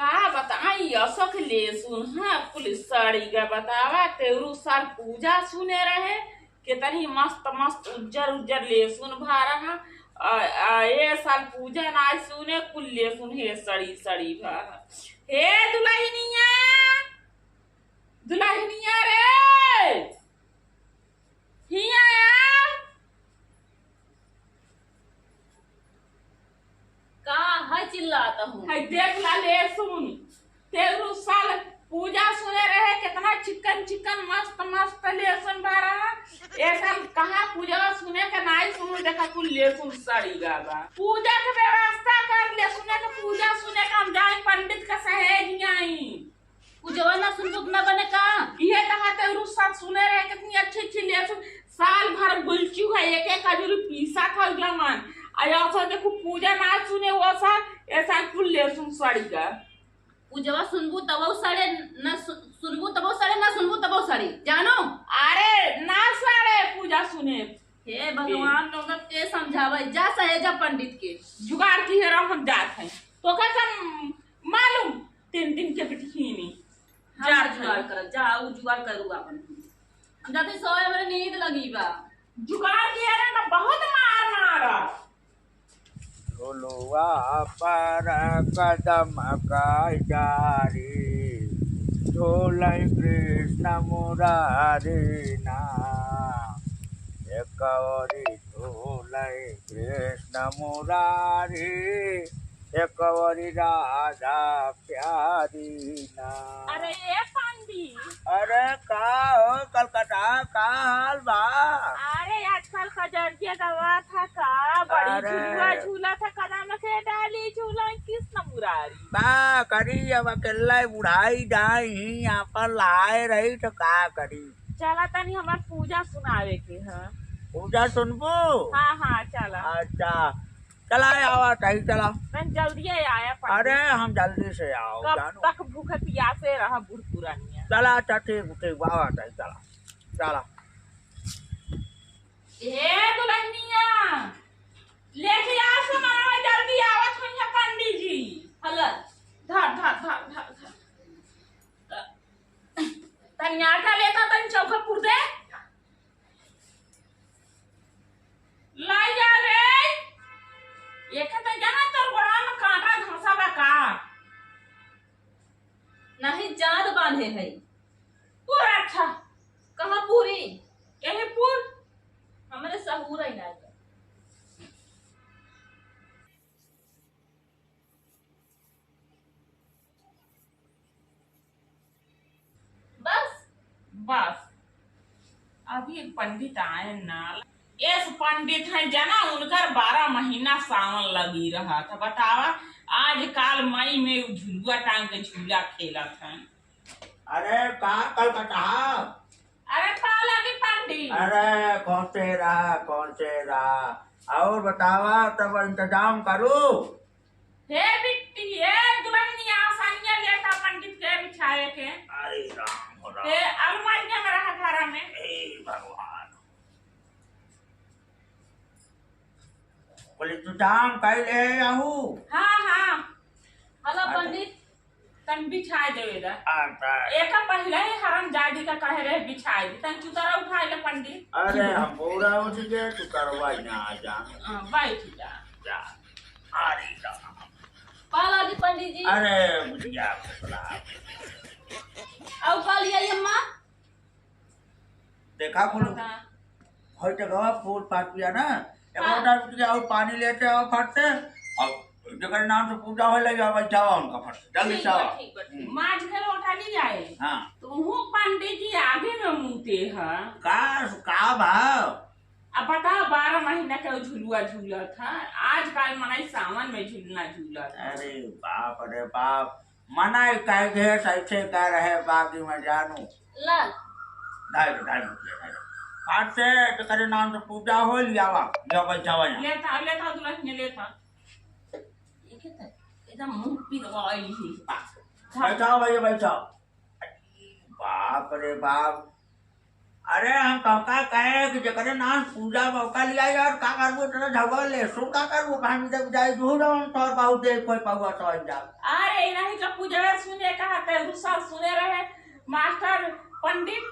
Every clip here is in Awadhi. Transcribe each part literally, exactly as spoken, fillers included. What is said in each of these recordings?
का बताई, असक लेसुन, हाँ, कुल सड़ी गा। बतावा, तेरू साल पूजा सुने रहे, कितनी मस्त मस्त उज्जर उज्जर लेसुन भा रहा। आ, आ, ए साल पूजा ना सुने, कुल लेसुन हे सड़ी सड़ी भा। हे दुलहिनिया, दुलहिनिया रे, हिया आ। का है चिल्लात हूँ? है देख ला लेसुन, तेरू साल पूजा सुने रहे, कितना चिकन चिकन मस्त मस्त लेसुन बा रहा। ए साल कहाँ पूजा सुने के नाई सुनू, देखा कुल लेसुन सड़ी गा बा। पूजा के व्यवस्था कर, लेसुने के पूजा सुने के हम जाए पंडित के सहेज आई। पूजवा ना सुनबू त ना बने का? इहे कहा तेरू साल सुने रहे, कितनी अच्छी अच्छी लेसुन, साल भर गुलचू है, एक एक खजूर पीसा था जमन। आ ऐसा देखो पूजा ना सुने वो साल, ऐसा कुल लेसुन सड़ी गा। पूजवा सुनबू तबो सड़े, ना सु-, सुनबू तबो सड़े, ना सुनबू तबो सड़े, जानो? अरे ना सड़े पूजा सुने। हे भगवान, नौबत के समझावे, जा सहेजा पंडित के। जुगाड़ की है, हम जात हैं। तो का हम मालूम, तीन दिन के बिटहीनी। हम जात जुगाड़ हैं। करब, जा, उ जुगाड़ करू अपन। हम जाते सोए, हमरे नींद लगी बा। जुगाड़ की है ना, तो बहुत मार मारा। झुलुआ पर कदम कई डारी, झूलै कृष्ण मुरारी ना। एक ओरी झूलै कृष्ण मुरारी, एक ओरी राधा प्यारी ना। अरे ए पंडित। अरे का हो कलकत्ता, का हाल बा? अरे आजकल कजरिया गवा था का, बड़ी अरे। झुलुआ झूला था, कदम के डाली झूला कृष्ण मुरारी। का करी, अब अकेला बुढ़ाई जाई, आपन लाए रही तो का करी? चला तनी हमार पूजा सुनावे के ह। पूजा सुनबू? हाँ, हाँ, चला। अच्छा, चला आवा ताई, चला। मैं जल्दी आया पंडित। अरे हम जल्दी से आओ, कब जानू। तक भूखे प्यासे रहा बूढ़ पुरानिया। चला, अच्छा, ठीक, ठीक, आवा ताई, चला, चला। ए दुलहिनिया, लेके आ सामानवा, जल्दी आवत होइहैं पंडित जी। हला। धर, धर, धर, धर, धर। तनी आटा लेता, तनी चौका पुर दे। लाई जा रे। एके तो जाना तोर गोड़वा में कांटा धंसा बा का? नहीं, जान बांधे है। पूरा अच्छा। कहाँ पूरी? यही पूर। हमरे सहूर है ना। बस? बस। अभी एक पंडित आए ना। एस पंडित हैं जना, उनकर बारह महीना सावन लगी रहा था। बतावा, आज काल मई में उ झुलुआ टांग के झूला खेलत हैं। अरे का कलकत्ता? अरे पाला की पंडित। अरे कौन से रहा, कौन से रहा? और बतावा तब इंतजाम करू। हे बिट्टी, हे दुलहिनिया, सनिया लेता पंडित के बिछाए के। अरे राम हो राम। हे अलमारिया में रहा घरा में। हे भगवान। बोले, "तू काम कर ले आहू।" हाँ, हाँ। हेलो, अच्छा। पंडित, तन बिछाए देवे दा। अच्छा। एक पहले ही हरम जादी का कहे रहे बिछाए दी, तन चुतरा उठाए ले पंडित। अरे, हम पूरा उठ गए, तू करवाई ना आ जा। हाँ, बैठ जा। जा। अरे राम। पाला जी पंडित जी। अरे, बुढ़िया, प्रणाम। और पालिया ये माँ? देखा कुल, हाँ। हर जगह फूल पात पिया ना, एक हाँ। लोटा उठ के आओ, पानी लेते आओ फट से, और जेकर नाम से पूजा होए लगे, अब जावा उनका फट से, जल्दी ठीक से बा, आओ। ठीक बा, ठीक। हम्म। माज के लोटा ले आए। हाँ। तो वो पंडित जी आगे में मुते हैं। का, का भाव? अब बताओ, बारह महीना के झुलुआ झूलत है, आजकल मनई सावन में झुलना झूलत है। अरे बाप रे बाप, मना ही कह दे, सही से कह रहे, बाकी मैं जानू। ला। ढाई दो, ढाई दो, ढाई दो। आज से तेरे नाम से पूजा हो लिया वा, लिया बैठा हुआ यहाँ। ले था, ले था, दुल्हन ने ले था। ये क्या था? एकदम मुंह पी दवा आई ही। बैठा भैया, बैठा। बाप रे बाप, अरे हम तोहका कहे कि जेकरे नाम पूजा मौका लिया यार, का करबो इतना झगड़ा लेसुन, का करबो, कहाँ मिले जाए, जो जाओ हम तोर बहुत देर कोई पौवा तो जा। अरे इनही का पूजा सुने कहा ते, दूसरा सुने रहे मास्टर पंडित,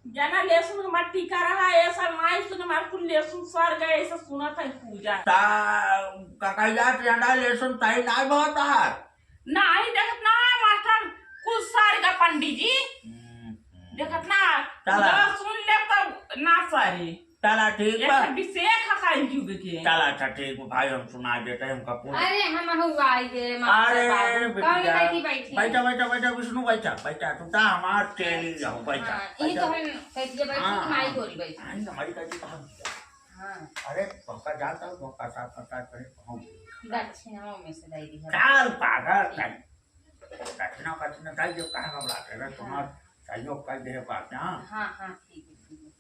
जना लेसुन हमार टीका रहा, ऐसा माई सुन हमार कुल लेसुन सर गए, ऐसा सुनत है पूजा। ता काका जात ज्यादा लेसुन ताई ना बहुत है। नाही देखत ना मास्टर, कुछ सारी का पंडित जी। हम्म, हम्म। देखत ना, चला। पूरा सुन ले तो ना सारी। चला, ठीक एक बा। विषय खा खाई क्यों के? चला, अच्छा, ठीक बा भाई, हम सुना देते हैं, हमका पूछ। अरे, हम हुआ आई गे, मास्टर अरे, बाबू। कौन बिटिया। बैठी, बैठी? बैठा, बैठा, बैठा, विष्णु, बैठा, बैठा, तू ता हमार चेली हो, बैठा, हाँ, ये बैठा। तो हम कैसे बैठी, हाँ, माई हाँ। गोरी बैठी। हाँ, हमारी कैसी कहाँ? हाँ। अरे, तोहका जानता हूँ, तोहका साथ पता करे, कहूँ। दक्षिणा में से दे दी है। चाल पागल, दक्षिणा, दक्षिणा दे दो, कहाँ घबराते रहे, तुम्हार हाँ। सहयोग कर दे बात, हाँ। हाँ, हाँ, ठीक है, ठीक है।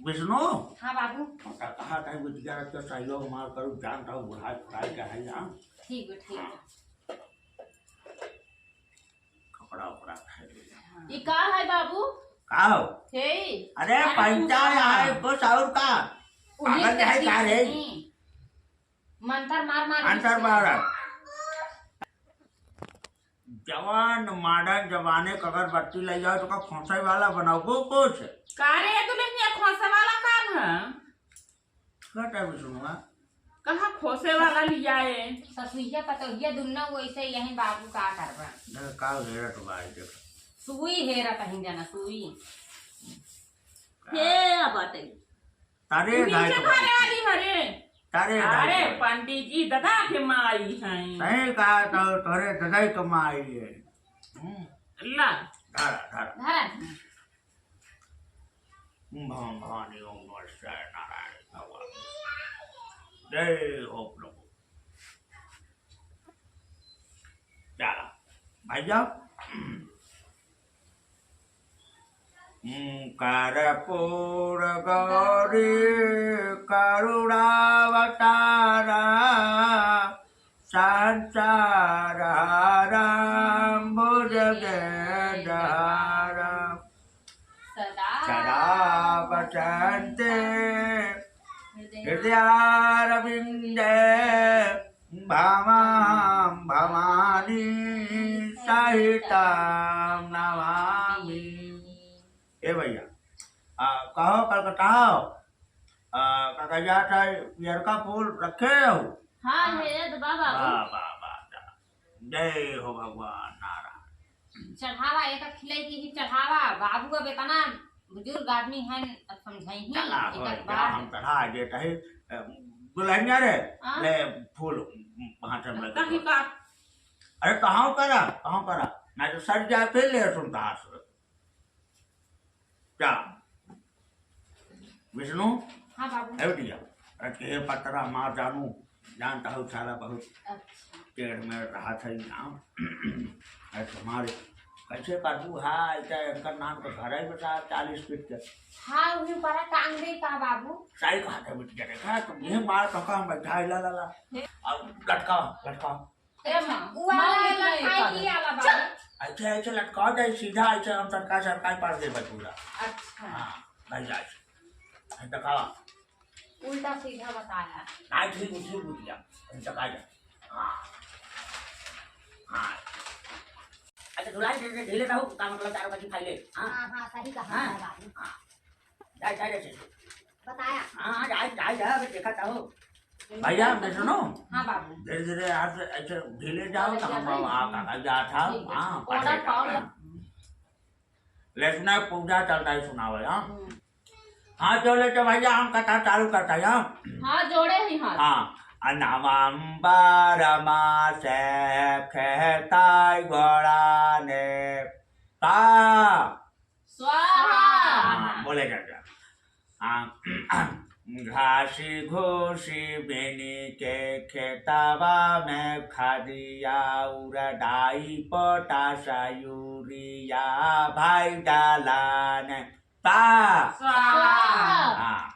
विष्णु? हाँ, बाबू। तोहका कहा था, बिटिया रख के सहयोग मार करू, जानता हूँ, बुढ़ाई, बुढ़ाई का है, हाँ। ठीक है, ठीक है। हाँ। कपड़ा उपड़ा पहन ले। हाँ। ई का है बाबू? का हो? हे। अरे अरे पैसा पूजा। है, कुछ और का? उहे पागल तो है का चीज रे? नहीं। मंतर मार मार अंतर के मारा। जवान मॉडर्न जमाने का अगरबत्ती ले जाओ तो का खोंसे वाला बनाओ को कुछ? का रे दुल्हनिया खोंसे वाला काम है? का टाइम सुनवा? कहाँ खोसे वाला लिया है? ससुइया पतोहिया दुन्नो वैसे यही बाबू का करबा। देख का हेरत बा, देख। सुई हेरत ही जाना, सुई। हे बाटे। तारे नीचे धाई के खाने बाई। वाली हरे। तारे धाई अरे के बाई। पंडित जी, दादा के माई हैं। सही कहा तो तोरे दादा के माई है। हम्म। ला। धारा, धारा। धारा। ओम भवानी, ओम नमः शिवाय, नारायण भगवान। जय हो प्रभु। चला, भैया। ओम कर्पूर गौरी करुणावतारा संसार हरं भुजगेन्द्र हरं सदा सदा वसन्ते हृदयारविन्दे भवं भवानी सहितं नमामि। ए भैया, आ, कहो कलकत्ता हो, आ, का कहा जात है, पियरका फूल रखे हो? हाँ, हाँ। हे तो बाबा। वाह, वाह, वाह, वाह। जय हो भगवान नारायण। चढ़ावा, एक खिलाई की ही चढ़ावा। बाबू अब इतना बुजुर्ग आदमी हैं, अब समझाई ही चला, एक होय, एक क्या बात। हम चढ़ा देते हैं, अ, दुल्हनिया रे, हाँ। ले फूल, हाथ में लगे। कहीं का? अरे, कहाँ करा, कहाँ करा? ना तो सर जाए, फिर ले सुनता हाथ से। क्या? विष्णु? हाँ, बाबू। ए बिटिया, अरे के पतरा मार जानू, जानता हूँ साला बहुत अच्छा। टेढ़ में रहा था ही नाम। अरे तुम्हारे कैसे काटू? हाँ, ऐसा इनका नाम तो घर है बेटा, चालीस फीट के। हाँ, उन्हें परा टांग दे का बाबू? सही कहा था बिटिया, देखा तुम ये मार तो काम बैठा है, ला, ला, ला। अब लटका, लटका। ए माँ, उ वाला माँ लटकाई नहीं की आला बाबू। ऐसे, ऐसे लटका दे सीधा, ऐसे हम सरकार, सरकार पास दे बस पूरा। अच्छा। हाँ, भाई जा ऐसे। ऐसे दिखावा। उल्टा सीधा बताया। नहीं, ठीक, ठीक बुझ गया। ऐसे दिखा जा। हाँ। हाँ। अच्छा, धुलाई दे, दे, ढीले रहो, का मतलब चारों का दिखाई ले। हाँ। हाँ, हाँ, सही कहा हाँ। है बाबू। हाँ। जाए, जाए, जाए। बताया। हाँ, हाँ, जाए, जाए, जाए, अभी देखा था वो। भैया, मैं सुनो। हाँ, बाबू। धीरे, धीरे हाथ से ऐसे ढीले जाओ, तो हम हाँ, वहाँ हाँ। काका जात था, ठीक है, हाँ, ठीक। पाछे ऑर्डर का। पाओ। लेकिन पूजा चलता है, सुनावे, हाँ। हम्म। हाँ, चलो, तो भैया, हम कथा चालू करता है, हाँ। हाँ, जोड़े ही हाथ। हाँ। नवंबर मासे खेताई गोड़ा ने का स्वाहा। हाँ, बोले काका। हाँ, घासी घूसी बिनी के खेतवा में खदिया उरदाई पोटास यूरिया भाई डालान पा। स्वाहा। हाँ।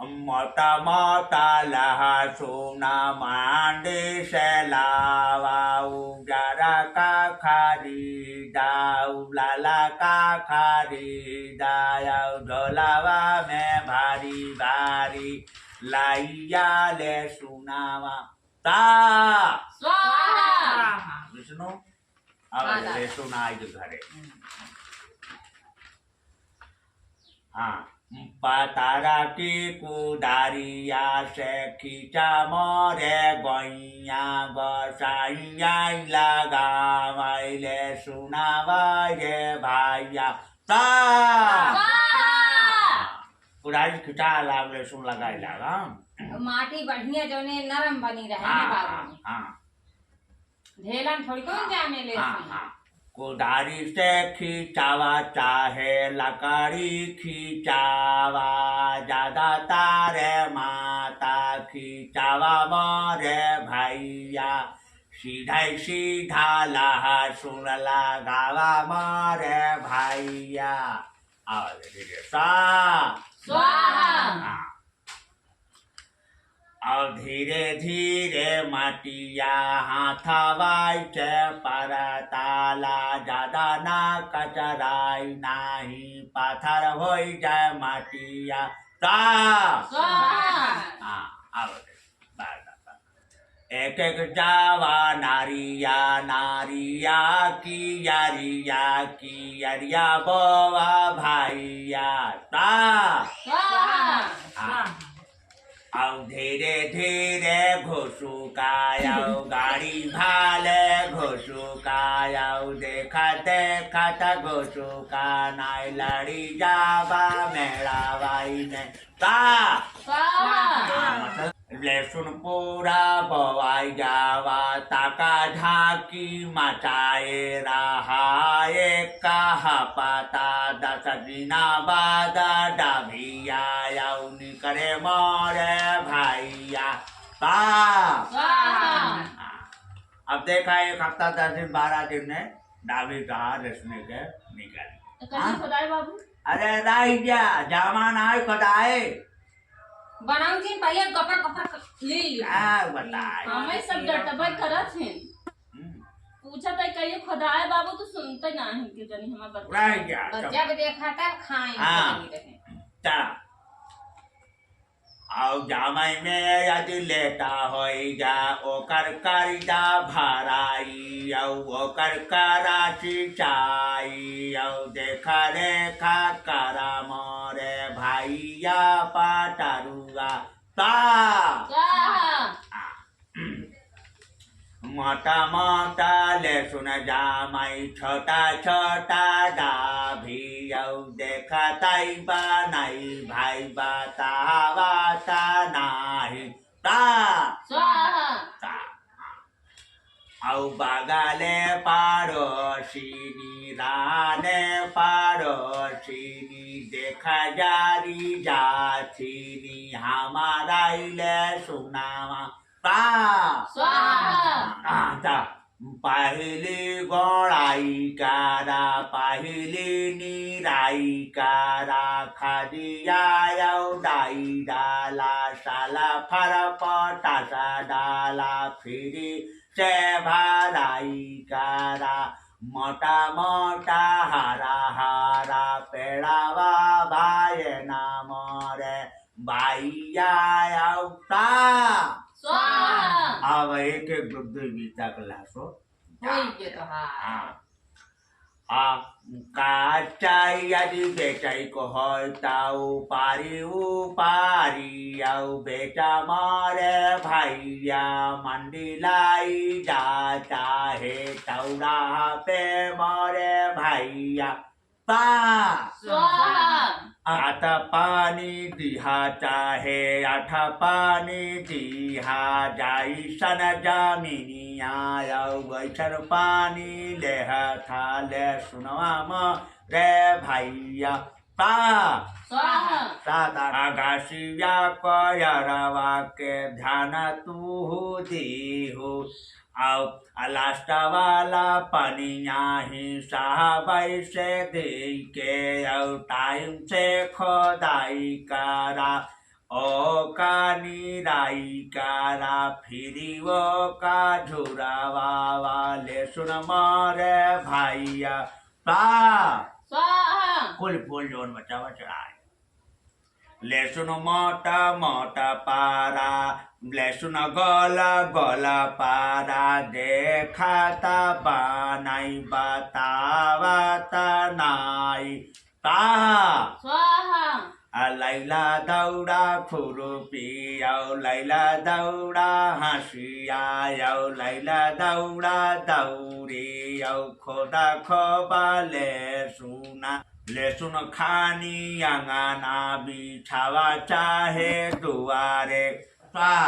मोटा मोटा लहसुन मंडी से लावा, उजर का खरीदा, लाल का खरीदा, अउ झोलवा में भारी भारी लइया ले सुनावा। ता स्वाहा। विष्णु, अब हाँ, ले सुनाई दे घरे। हम्म। हाँ, पतारा की कुदारिया से खींचा मोरे गइया, गोसाइया लगावैले सुनावा ये भैया। ता स्वाहा। कुदारी खींचा लावले सुन लगाई लागा। माटी बढ़िया जौने नरम बनी रहे हाँ, ना बाबू। हाँ, हाँ। ढेलन थोड़ी कौन जाने ले हाँ, सुन। हाँ। कुदारी से खींचावा चाहे लकड़ी खींचावा, ज्यादा तारे माता खींचावा मोरे भैया, सीधा सीधा लहसुन लगावा मोरे भैया। और धीरे सा स्वाहा। हाँ। और धीरे धीरे मटिया हाथवा से परताला, ज्यादा ना कचराई, नाही पत्थर होई जाए मटिया। ता स्वाहा। हाँ, अब एक एक जावा नारिया, नारिया की अरिया, की अरिया बोवा भैया। ता स्वाहा। हाँ। अउ धीरे धीरे घुसुका, अउ गाड़ी भाले घुसुका, अउ देखत देखत घुसुका, नाई लड़ी जाबा मेड़ावाई में। ता स्वाहा। हाँ, मतलब, लहसुन पूरा बोवाई जावा, ताका झांकी मचाए रहा, एक का पता दस दिना बाद डभिया, अउ निकरे मोरे भैया। ता स्वाहा। अब देखा, एक हफ्ता, दस दिन, बारह दिन में डाभी कहा रेशमे के निकल। तो कहीं हाँ? खुदाए बाबू? अरे राई जा, जामा नाई खुदाए। बनाऊ जी, पहिले गपर गपर क-, ले ली। का बताई? हमें सब डटबे करत हैं। हम्म। पूछत है, कहिए खुदाए बाबू, तो सुनते ना है कि जनी हमार बच्चा। राई जा, बच्चा सब। के देखा था, खाए हाँ। पड़ी रहे। चला। अउ जामई में यदि लेटा होई जा, ओकर करिदा भराई, अउ ओकर करा सिंचाई, अउ देखा रेखा करा मोरे भैया पटरुआ। ता स्वाहा। मोटा मोटा लहसुन जामई, छोटा छोटा डाभी, अउ देखतई बनई भाई बतावा ता नाही। ता स्वाहा। ता। अउ बगले पड़ोसिनी, राने पड़ोसिनी, देखा जारी जाथिनी, हमारा इले सुनावा। ता स्वाहा। ता, ता। पहिली गोड़ाई करा, पहिली निराई करा, खदिया अउ डाई डाला, साला फर पटासा डाला, फिरी से भराई करा, मोटा मोटा हरा हरा पेड़ावा भाई ना मोरे भैया अउ ता स्वाहा। अब एक एक दो दो बीता के लासो। होई के तो हाँ। हाँ। आ, का चाही यदि बेचई को होय, त उपारी उपारी अउ बेचा मोरे भैया, मंडी लाई जा चाहे चौराहा पे मोरे भैया। ता स्वाहा। आठ पानी दिहा चाहे आठ पानी दिहा, जाइसन जमीनिया अउ वैसन पानी लेहा था लहसुनवा मोरे भैया। ता स्वाहा। सादा घासिया कोयरवा के ध्यान तू दीहू, अउ लास्ट वाला पनिया ही साहब से दे के, अउ टाइम से खोदाई करा। ओका निराई करा फिरी ओका झुरावा, लेसुन मोरे भैया। स्वाहा। स्वाहा। कुल फूल जौन बचावा चढ़ाए। लेसुन मोटा मोटा पारा, लेसुन गोला गोला पारा, देखाता बनाई बतावत नाई। स्वाहा। स्वाहा। आ लैला दौड़ा खुरुपी, औ लैला दौड़ा हँसिया, औ लैला दौड़ा दौरी, औ खोदा खोबा लेसुना। लेसुन खानी अंगना बिछावा चाहे दुआरे। स्वाहा।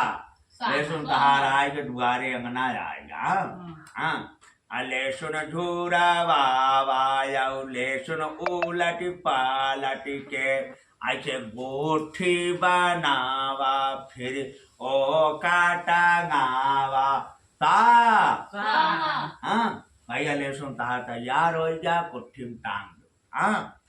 स्वाहा, लेसुन स्वाहा। तहार आए के दुआरे अंगना आएगा। हाँ। हाँ। आ लेसुन झुरावा, औ लेसुन उलट पालट के, ऐसे गोठी बनावा, फिर ओका टंगावा। स्वाहा। स्वाहा। हाँ, भैया लेसुन तहार तैयार होइ जा, कोठी में टांग दो। हाँ।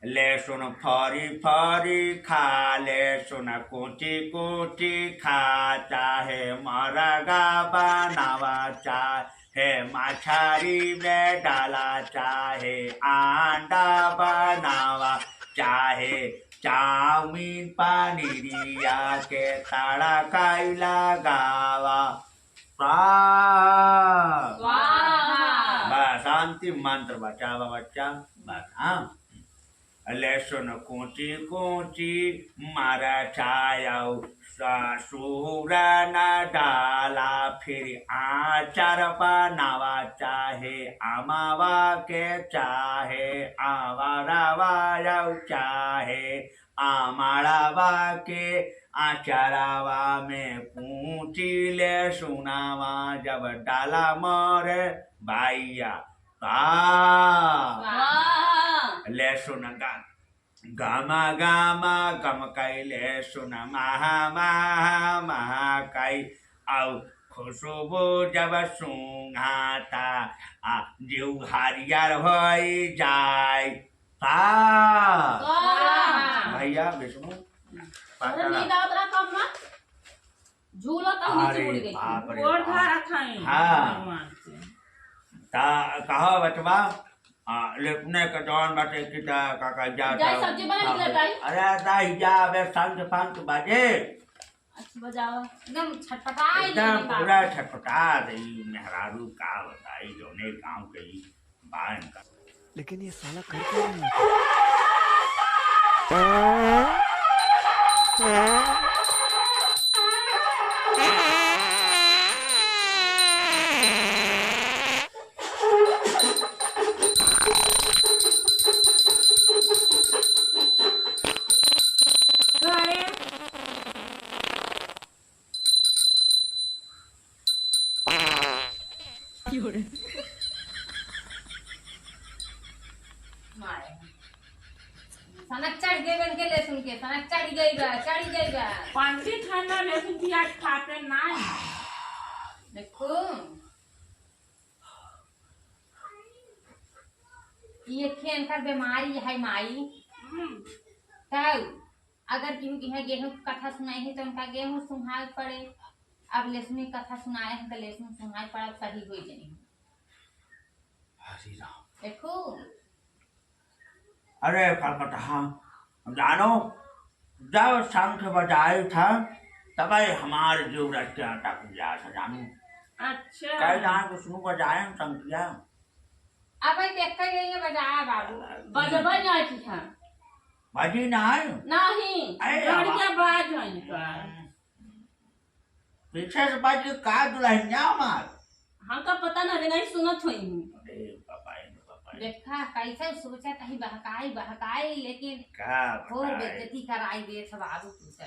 लेसुन फरी फरी खा, लेसुन कुची कुची खा, चाहे मरगा बनावा, चाहे मछरी में डाला, चाहे अंडा बनावा, चाहे चाउमीन पनीरिया के तड़का लगावा। स्वाहा। स्वाहा। बस अंतिम मंत्र बचा बा बच्चा, बस। हाँ, लेसुन कुची कुची मरचा औ सूरन डाला, फिर आचार बनावा, चाहे अमावा के, चाहे अमरवा औ चाहे अमड़वा के, अचारवा में पूची लेसुनवा जब डाला मोरे भैया। स्वाहा। स्वाहा। लेसुन गा-, गमा गमा गमकै, लेसुन महा महा महकै, औ खुशबू जब सूंघाता, आ, जीव हरियर होइ जाए। स्वाहा। स्वाहा। भैया विष्णु, अरे पातरा। नींद आवत रहा कम ना? झूलत है, नीचे अरे मुड़ गई। बाप रे गोड़ बाप। धरत हैं हाँ। भगवान से। ता कहा बचवा, आ, लेपने के जौन बाटे कि ता का, का जा जाए ता, सब्जी बना हाँ, निकले भाई। अरे दाई जा, अबे संत पंत बजे। अच्छा बजाओ, एकदम छटपटाए एकदम लेने बा। पूरा छटपटा रही मेहरारू, का बताई, जौने गाँव के ही बा इनका। लेकिन ये साला कर क्या रहा है? मारे। सनक चढ़ गई बन के लेसुन के, सनक चढ़ गई बा, चढ़ गई बा। पंडित है ना, लेसुन प्याज खाते नहीं। देखो, ये खेन का बीमारी है माई। हम्म। तब अगर केहू के यहाँ गेहूँ के कथा सुनाई है, तो उनका गेहूँ सुंघाए पड़े। अब लेसुन के कथा सुनाए हैं, तो लेसुन सुंघाए पड़ा, सही हो जाए। हरे राम। देखो। अरे कलकत्ता, जानो, जब शंख बजाए था, तबे हमार जीव रस्ते अटक गया था, जानू। अच्छा। कई जान कुछ बजाए हम शंखिया। अब भाई देखते ही ये बजाया बाबू। बजबे ना की था। बजी ना है? नहीं। अरे डर बाबा। के बाज है इनका। पीछे से बाज के का दुल्हनिया मार? हमका पता ना, अबे नहीं सुनत होई। अरे बाबा, अरे बाबा। देखा, कैसे सोचा कहीं बहकाई, बहकाई, लेकिन का घोर बताई? बेइज्जती कराई देत है बाबू तू से।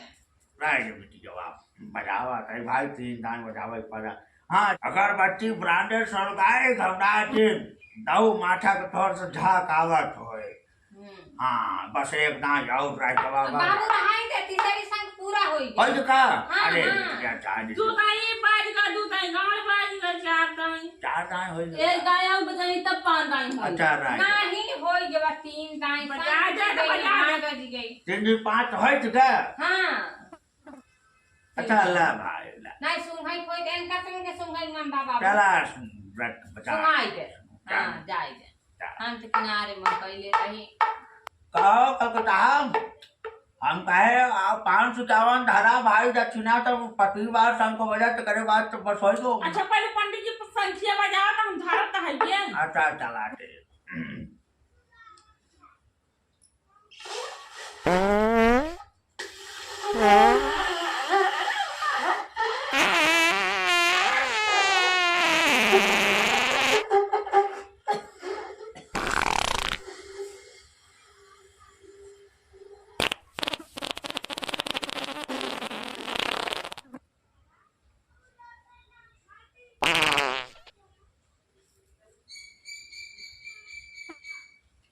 राय के बेटी जवाब बजावा, कहीं भाई तीन दान बजावे पड़ा। हाँ, अगरबत्ती branded सलगाए घबरा के, दऊ माथा के तौर से झाँक आवत होए। हम्म। हाँ, बस एक दान और राय जवाब अब बा। बाबू रहाई दे, तीसरी संग पूरा होई गई। होई तो का? हाँ, अरे, हाँ। बेटिया, चाह दे। तू तो ई बाज का, तू तो ई गाँव बाज का चार दाई। चार दाई होई गई। एक दाई और बजाई तब पाँच दाई होई। अच्छा, राय। नहीं, होई गवा तीन दाई, बजा संग दे, के बजा दे। भाग जी। तीन दुई पाँच होइत का? हाँ। अच्छा, ला भाई, ला। नहीं, सुंघई खोई दे, इनका संगे सुंघई मन बाबा। चला, रख, बचा। सुंघाई दे। जा। हाँ, जाई दे। जा। हम तो किनारे में पहले कहीं। कहो, कलकत्ता हम, हम कहे, आ, पाँच सौ इक्यावन धरा भाई, दक्षिणा तो पति बार शंख बजा, तो करे बात तो बस होई गो। अच्छा, पहले पंडित जी संखिया बजाओ, तो हम धरत है ये। अच्छा, चला दे।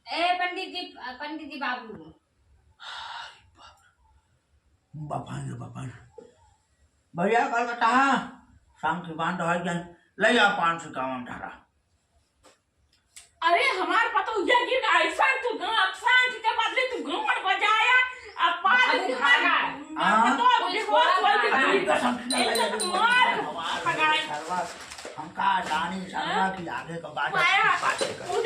ए पंडित जी, पंडित जी बाबू। बापान रे बापान। भैया कलकत्ता, शाम की बांध हो जाए, ले आ पाँच सौ इक्यावन धरा। अरे हमार पतोहिया गिर गया, ऐसा तू गाँव, अब शांत के बदले तू गाँव बजाया, अब पाँच अरे दिन बाद हाँ। हाँ। पतोह कोई बेहोश छोड़ा हो गई। अरे कसम से एक लगा तो दे। मार भगाई। सरवा, हमका जानी सरवा हाँ? की आगे का बात पाया। बात कर।